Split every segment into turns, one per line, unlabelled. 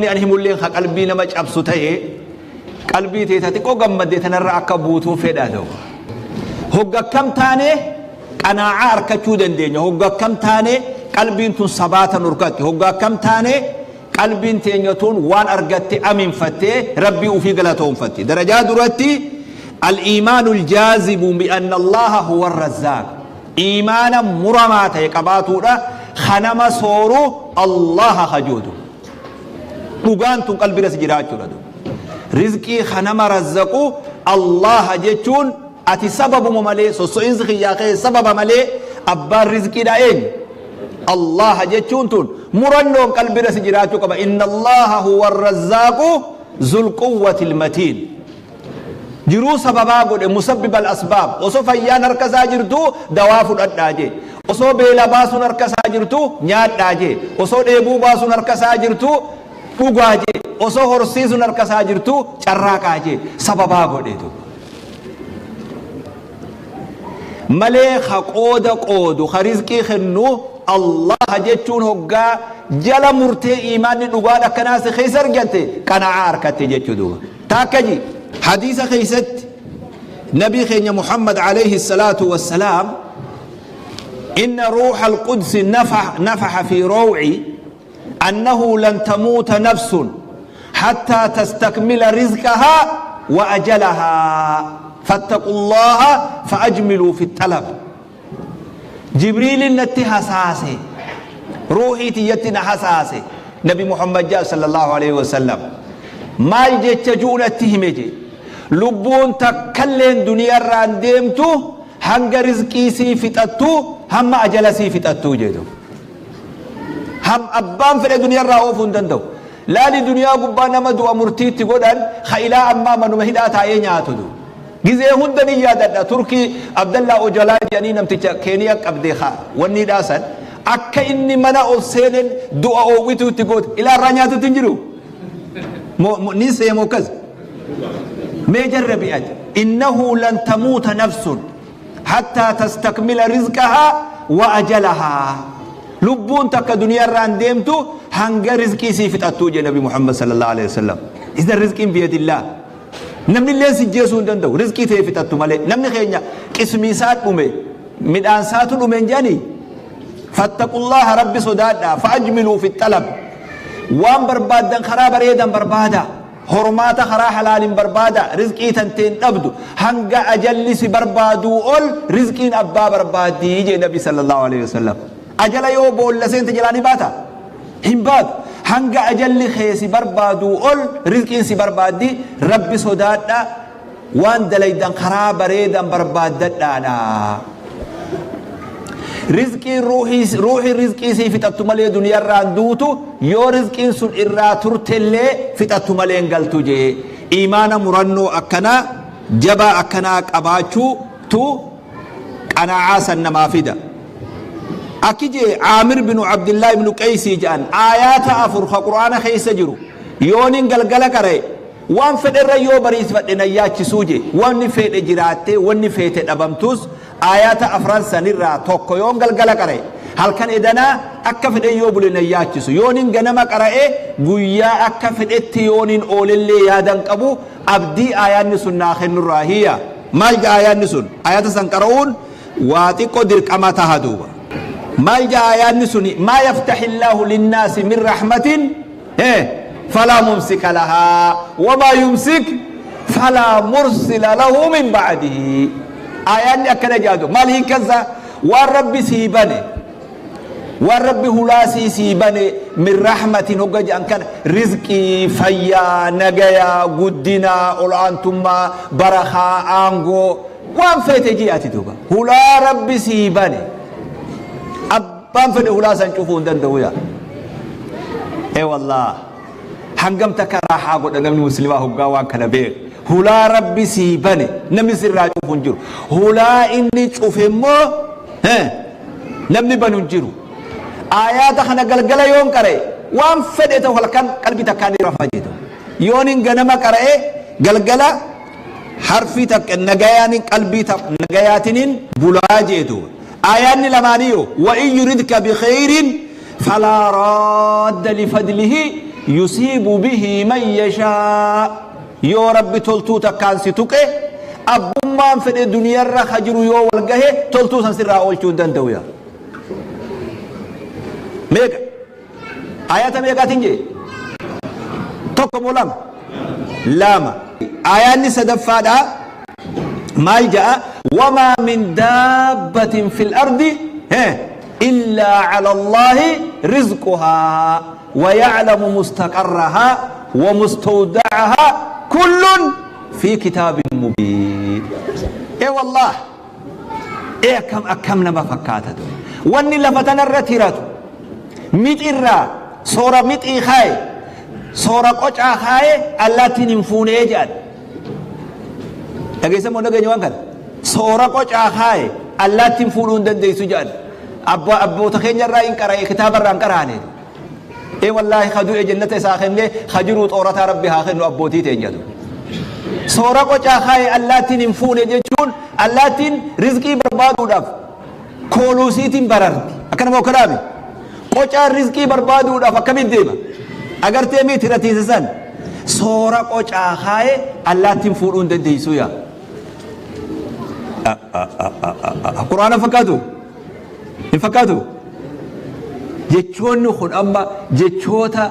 Ani himulleen ka qalbii nama cabsu ta'e, qalbii teeta xiqqoo gammadde tanarra akka buutuu fedha ta'u. Hogga akkam taane qanaa'aa arkachuu dandeenya? Hogga akkam taane qalbiin tun sabaata nurkatti? Hogga akkam taane qalbiin teenya tun waan argatte aminfattee Rabbii ufii galatoonfatti? Darajaa duratti, al-iimaanu al-jaazimu bi'anna Allaha huwa ar-razzaaq. Iimaana muramaa ta'e qabaatuudha, kanama sooru Allaha kajuudu. Dhugaan tun qalbiirra si jiraachuudha. Rizqii kanama razzaqu Allaha jechuun, ati sababuma malee, sosso'insi kiyyaa kee sababa malee, abbaan rizqiidha eenyu? Allaha jechuun tun murannoon qalbiirra si jiraachuu qaba. Inna Allaha huwa arrazzaaqu zul quwwati almatiin. Jiruu sababaa godhe, musabbibal asbaab. Osoo fayyaan harka isaa jirtu dawaa fudhadhaa jee, osoo beela baasuun harka isaa jirtu nyaadhaa jee, osoo dheebuu baasuun harka isaa jirtu dhugaa jee, osoo horsiisuun harka isaa jirtu carraaqaa jee, sababaa godhetu malee ka qooda qoodu, ka rizqii kennu Allaha jechuun hoggaa jala murtee iimaanni dhugaan akkanaa si keessa argatte, qana'aa harkatte jechuu duuba. Taakka ji hadiisa keessatti Nabii keenya Muhammad alayhi salaatu wassalaam, inna ruuha alqudsi nafaxa fi rawci annahu lan tamuuta nafsun hattaa tastakmila rizqahaa wa ajalahaa, fattaqu llaha faajmiluu fi xalab. Jibriilin natti hasaase, ruuhii tiyyatti na hasaase. Nabi Muhammad jaa sallallahu alaihi wasallam, maal jecha ju'u natti hime je? Lubbuun takkalleen duniyaarraan deemtu hanga rizqii sii fixattu, hamma ajala sii fixattu jedhu. Ham abbaan fedhe duniyaarraa oofuu hin danda'u. Laali, duniyaa gubbaa nama du'a murtiitti godhan ka ilaa ammaa manuma hidhaa taa'ee nyaatu. Gizee hunda ni yaadadha, Turkii Abdallaa Ojalaa jedhanii namticha Keeniyaa qabde ka wanni hidhaasan akka inni mana ol seenen du'a oowwitu itti goote, ilaa irraa nyaatutti hin jiru. Ni seemu akkas. Mee jarrabi ati. Innahu lan tamuuta nafsun hattaa tastakmila rizqahaa wa ajalahaa. Lubbuun takka duniyaarraan deemtu hanga rizqii sii fixattuu jee Nabi Muhammad sallallahu alaihi wasallam. Idan rizqiin biyadillaah. Namni illee si jeesuu hin danda'u rizqii ta'e fixattu malee. Namni keenya qismii isaa dhume, midhaan isaatu dhume hin jedhanii. Fattaqullaha, Rabbi sodaadhaa, fa'ajmiluu fi xalab. Waan barbaaddan karaa bareedan barbaada, hormaata karaa halaalin barbaada. Rizqii tanteen dhabdu hanga ajalli si barbaaduu ol, rizqiin abbaa barbaaddii jee Nabi sallallahu alaihi wasallam. Ajala yoo boolla seente jalaa ni baata? Hin baatu. Hanga ajalli kee si barbaaduu ol rizqiin si barbaaddi. Rabbi sodaadha, waan dalaydan karaa bareedan barbaaddadhaadha. Rizqiin ruuhii rizqii sii fixattu malee duniyaarraan duutu. Yoo rizqiin sun irraa turtellee fixattu malee hin galtu jee. Imaana murannoo akkanaa jabaa akkanaa qabaachuu tu qanaa'aa san namaa fida. Akki jee Aamir binu Abdillaa ibnu Qeysii jedhan, aayaata afur ka Qur'aana keessa jiru yoonin galgala qara'e, waan fedherra yoo bariisfadhe nan yaachisuu jee. Wanni fedhe jiraattee, wanni feete dhabamtus, aayaata afran sanirraa tokko yoon galgala qara'e, halkan edanaa akka fedhe yoo bule nan yaachisu. Yoonin ganama qara'e, guyyaa akka fedhetti yoonin oolellee yaadan qabu, abdii aayaanni sun naa kennurraa hiya. Maal ja'a aayaanni sun? Aayaata san qara'uun waa xiqqoo dirqama taha duuba. Maal ja'a aayaanni suni? Maa yaftahi illaahu linnaasi min rahmatin falaa mumsika lahaa, wamaa yumsik falaa mursila lahu min ba'dihi. Aayaanni akkana jaadu maal hiikkansa? Waan Rabbi sii bane, waan Rabbi hulaasii sii bane, min rahmatin hogga jedhan kana, rizqii, fayyaa, nagayaa, guddinaa, ol'aantummaa, barakaa, aangoo, waan feete ji'ati duuba. Hulaa Rabbi sii bane abbaan fedhe hulaa san cufuu hin danda'u. Yaa ee wallah, hangam takka raaxaa godha namni muslimaa hoggaa waan kana beeku. Hulaa Rabbi sii bane namni sirraa cufu hin jiru. Hulaa inni cufe immoo namni banu hin jiru. Aayaata kana galgala yoon qara'e, waan fedhe ta'u halkan qalbii takkaan ni rafa jedhu. Yoonin ganama qara'e, galgala harfii takka nagayaanin qalbii nagayaatinin bulaa jeetu. Aayaanni lamaaniyo, wa in yuridka bikhayrin falaa raadda lifadlihi. yusiibu bihi man yashaa. Yoo Rabbi toltuu takkaan si tuqe, abbummaan fedhe duniyarra ka jiru yoo wal gahe toltuu san sirraa oolchuu hin danda'u. Yaa meeqa ayata meeqaatiin jee? Tokko moo lama? Lama. Ayaanni sadaffaadha maal ja'a? Wamaa min daabbatin fil ardi illaa cala allaahi rizquhaa ويعلم مستقرها ومستودعها كل في كتاب مبين. اي والله ايه كم اكم نما فكاتته واني لفتنا الرتيرات ميت إرا صورة ميت إخاي صورة قطع خاي التي نمفون ايجاد dhageessa moo dhageenya waan kana? Soora qocaa kaaye allaattiin fuudhuu hin dandeessu jedhan. Abboota keenya irraa hin qara'e, kitaaba irraa hin qaraane. Ee wallaahi, ka du'e jannata isaa kennee, ka jiruu xoorataa Rabbi haa kennu abbootii teenyatu. Soora qocaa kaaye allaattiin hin fuune jechuun allaattiin rizqii barbaaduudhaaf kooluusiitiin bararti. Akkanuma okkanaami qocaan rizqii barbaaduudhaaf akkamitti deema? Agartee miti ratiisa san soora qocaa kaaye allaattiin fuudhuu hin dandeessu. Yaa Quraana fakkaatu hin fakkaatu? Jechoonni kun amma jechoota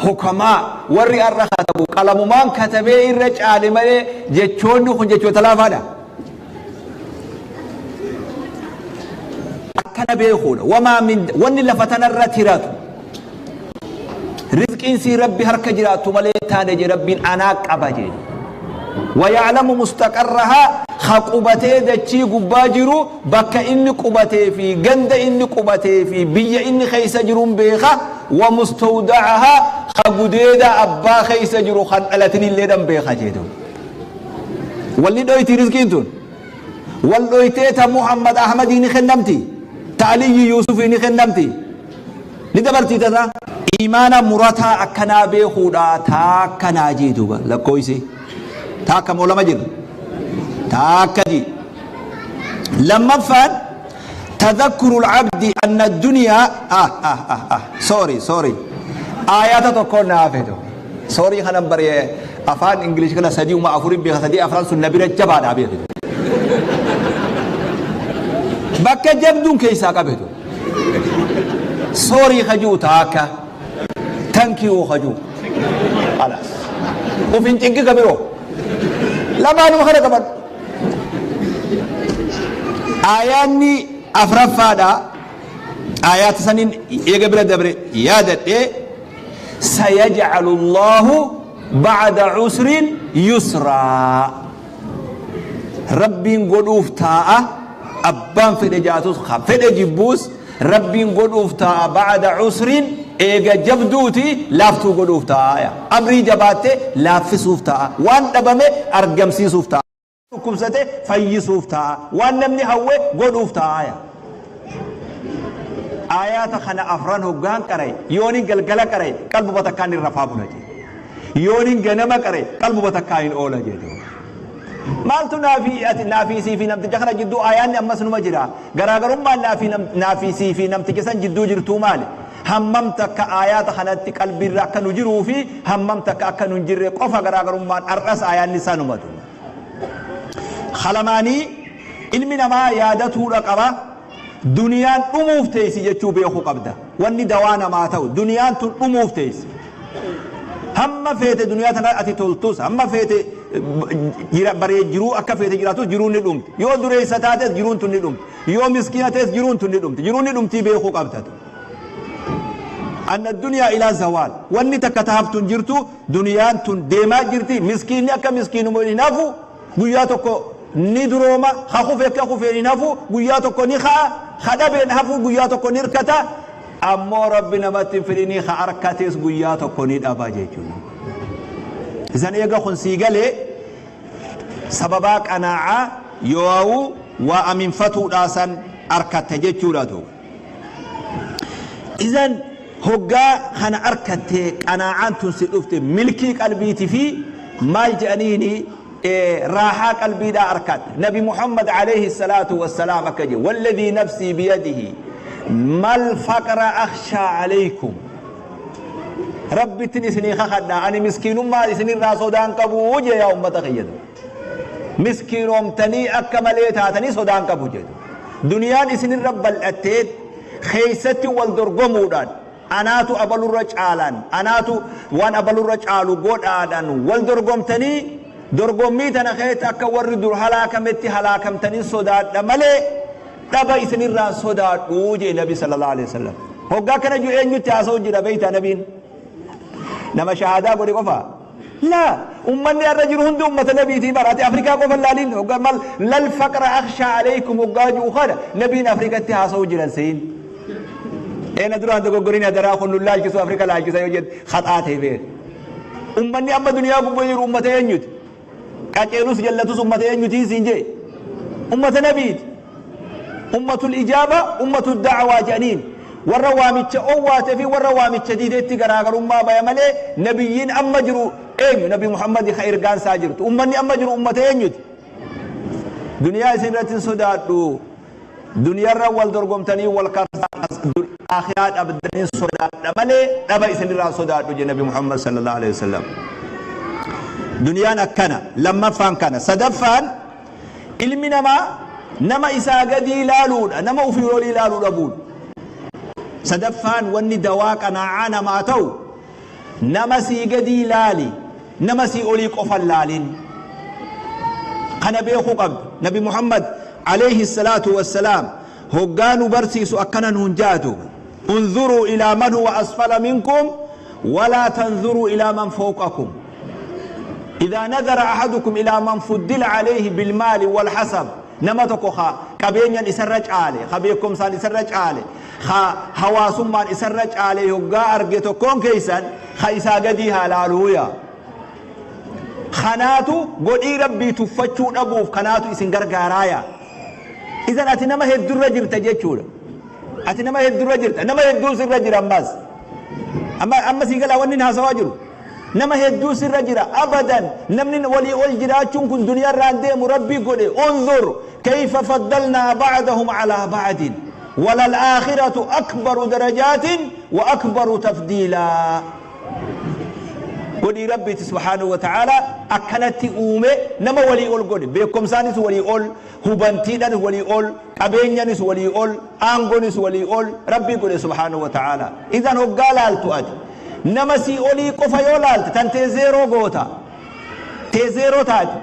hukamaa warri har'a katabu qalamumaan katabee irra caale malee jechoonni kun jechoota laafaadha. Akkana beekuudha. Wamaa min wanni lafa tanarra tiratu rizqiin sii Rabbi harka jiraattu malee taane je Rabbiin anaa qaba jee. ويعلم مستقرها, خقبتي دچي غبا جرو بك إني قبتي في غند إني قبتي في بي إني خيس جرون بيخا ومستودعها, خغديدا أبا خيس جرو خن ألتني اللي دم بيخا جيدو. واللي دويتي رزقين تون واللويتي تا محمد أحمد إني خنمتي تعلي يوسف إني خنمتي ندبرتي تتا إيمانا مرتا أكنا بيخودا تاكنا جيدو لكويسي. Taakka moo lama jira? Taakka ji. Lammaffaan تذكر العبد أن الدنيا sorry sorry, آيات tokko naafeto. Sorry, kanan bare afaan English kana sadii uma afurin beeka. Sadii afran sun nabira jabaadha beekitu, bakka jabduun keessaa qabetu. Sorry kajuu taakka, thank you kajuu خلاص. Ufin cinqi kabiroo lamaanuma kana qaban. Aayaanni afraffaadha, aayaata saniin eega bira dabre yaadadhe: سيجعل الله بعد عسر يسرا. Rabbiin godhuuf taa'a, abbaan fedhe jaatus fedhe jibbuus Rabbiin godhuuf taa'a. بعد عسر, eega jabduuti laaftuu godhuuf taa'a. Amrii jabaatte laaffisuuf taa'a. Waan dhabame argamsiisuuf taa'a. Dhukkubsate fayyisuuf taa'a. Waan namni hawwe godhuuf taa'a. Aayaata kana afran hoggaan qara'e, yoonin galgala qara'e qalbuma takkaan hin rafaa bula jedhe, yoonin ganama qara'e qalbuma takkaan hin oola jedhe. Maaltu naafii ati naafii sii fi namticha kana jidduu? Aayaanni ammas numa jira. Garaagarummaan naafii sii fi namticha san jidduu jirtuu maali? Hammam takka aayaata kanatti qalbiirra akka nu jiruu fi hammam takka akka nu hin jirre qofa garaagarummaan. Har'as aayaanni isaa numatu kalamaanii. Ilmi namaa yaadatuudha qaba. Duniyaan dhumuuf teessi jechuu beekuu qabda. Wanni dawaa namaa ta'u, duniyaan tun dhumuuf teessi. Hamma feete duniyaa tana ati toltus, hamma feete baree jiruu akka feete jiraatus, jiruun ni dhumti. Yoo dureessa taates jiruun tun ni dhumti, yoo miskiina ta'es jiruun tun ni dhumti. Jiruun ni dhumtii beekuu qabda. أن الدنيا إلى زوال, wanni takka tahaftun jirtu. Duniyaan tun deemaa jirti. Miskiinni akka miskiinuma hin hafu, guyyaa tokko ni durooma. Ha kufe akka kufeen hin hafu, guyyaa tokko ni ka'a. Ha dhabeen hafu, guyyaa tokko ni hirkata. Ammoo Rabbi namatti hin fedhinii, ha harkatees guyyaa tokko ni dhaba jechuudha. Isan eega kun sii galee, sababaa qanaacaa yoo waa aminfatuudhaa san arkatte jechuudha ta'u. Isan hoggaa kana arkattee qanaacaan tun si dhufte, milkii qalbiitii fi maal jedhaniini, raaxaa qalbiidhaa arkatte. Nabi Muhammad عليه الصلاة والسلام akka jedhe: والذي نفسي بيده ما الفقر أخشى عليكم. Rabbittin isinii kakadha, ani miskiinummaa isinirraa sodaan qabu jee. Yaa ummata kiyyatu, miskiinoomtanii akka malee taatanii sodaan qabu jedhu. Duniyaan isinirra bal'attee keeysatti wal dorgomuudhaan, anaatu abalurra caalaan, anaatu waan abalurra caalu godhaadhaan wal dorgomtanii, dorgommii tana keessa akka warri dur halaakametti halaakamtanii sodaadha malee dhaba isinirraan sodaadhu jee Nabi sallallahu alaihi wasallam. Hoggaa kana jiru eenyutti haasa'u jira beeyta? Nabiin nama shahaadaa godhe qofa laa, ummanni har'a jiru hundi ummata nabiitii bara. Ati Afrikaa qofa laaliin. Hoggaa mal lal faqra akhsha alaykum hoggaa jiru kana nabiin Afrikatti haasa'u jiran seyin. Eena duraan dogoggorin adaraa, kun nu laalchisu, Afrika laalchisa yoo jedhe haxaa ta'e beek. Ummanni amma duniyaa gubbaa jiru ummata eenyuti? Qaceelus jallatus ummata eenyuti siin jee? Ummata nabiiti. Ummatul ijaaba, ummatul da'waa jedhaniin. Warra waamicha owwaatee fi warra waamicha diideetti garaagarummaa baya malee nabiyyiin amma jiru eenyu? Nabi Muhammad ka ergaan isaa jirtu. Ummanni amma jiru ummata eenyuti? Duniyaa isin irratti hin sodaadhu. Duniyaarra wal dorgomtanii wal karsaa akhiraa dhabdanii sodaadha malee dhaba isinirraa sodaadhu je Nabi Muhammad sallallahu alaihi wasallam. Duniyaan akkana. Lammaffaan kana. Sadaffaan, ilmi namaa nama isaa gadii ilaaluudha, nama ufii olii ilaaluu dhabuudha. Sadaffaan wanni dawaa qanaa'aa namaa ta'u, nama sii gadii ilaali, nama sii olii qofa laalin. Kana beekuu qabda. Nabi Muhammad alayhi salaatu wassalaam hoggaa nu barsiisu akkana nuun jaatu: انظروا إلى من هو أسفل منكم ولا تنظروا إلى من فوقكم. إذا نظر أحدكم إلى من فضل عليه بالمال والحسب، nama tokko ka qabeenyaan isarra caale, ka beekumsaan isarra caale, ka hawaasummaan isarra caale hoggaa arge tokkoon keeysan, ka isaa gadii haa laaluuya. Kanaatu godhii Rabbii tuffachuu dhabuuf kanaatu isin gargaaraaya. Idan ati nama heddurra jirta jechuudha. Ati nama heddurra jirta, nama hedduu sirra jira. Ammas amma amma sii galaa wanni haasawaa jiru? Nama hedduu sirra jira. Abadan namni walii ol jiraachuun kun duniyaarraan deemu Rabbii godhe. انظر كيف فضلنا بعضهم على بعض وللآخرة أكبر درجات وأكبر تفضيلا. Godhii Rabbiiti subhaanahu wa ta'ala akkanatti uume. Nama walii ol godhe, beekumsaanis walii ol, hubantiidhanis walii ol, qabeenyanis walii ol, aangonis walii ol Rabbii godhe subhaanahu wa ta'ala. Idan hoggaa laaltu, ati nama sii olii qofa yoo laalte tan tee zeeroo goota, tee zeeroo taati.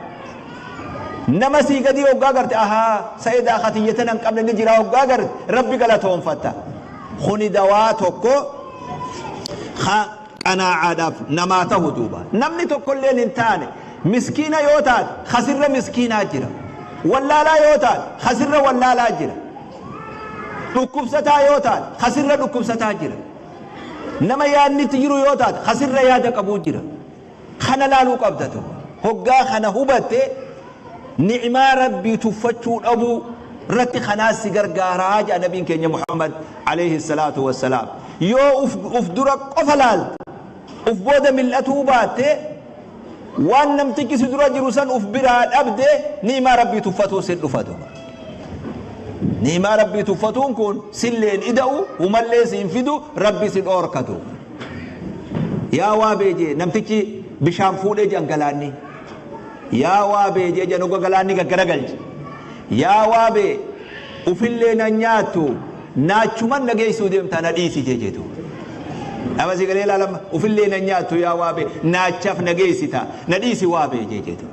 Nama sii gadii hoggaa garte, ahaa, sa'edaa katiyyatan hin qabne ni jira hoggaa garte, Rabbi galatoonfatta. Kuni dawaa tokko ha qanaacaadhaaf namaa tahu duuba. Namni tokkolleen hin taane, miskiina yoo taate kasirra miskiinaa jira, wallaalaa yoo taate kasirra wallaalaa jira, dhukkubsataa yoo taate kasirra dhukkubsataa jira, nama yaadnitti jiru yoo taate kasirra yaada qabuu jira. Kana laaluu qabda tokko. Hoggaa kana hubatte, ni'maa Rabbii tuffachuu dhabuu irratti kanaas si gargaaraa jedha nabiin keenya Muhammad alayhi salaatu wassalaam. Yoo uf dura qofa laalte, uf booda mil'atuu baatte, waan namtichi si dura jiru san uf biraa dhabde, ni'maa Rabbii tuffatuu sin dhufatu. Ni'maa Rabbii tuffatuun kun silleen ida'u, humallee siin fidu, Rabbi si dhoorkatu. Yaa waa beejee namtichi bishaan fuudhee jedhan galaanni. Yaa waa beejee jedhan uga galaanni gaggaragalche. Yaa waa bee, ufillee nan nyaattu, naachuman na geessuu deemtaa, na dhiisi jeetu. Nama si galee ilaalama, ufillee nan nyaattu, yaa waa bee, naachaaf na geessita, na dhiisi waa bee jeetu.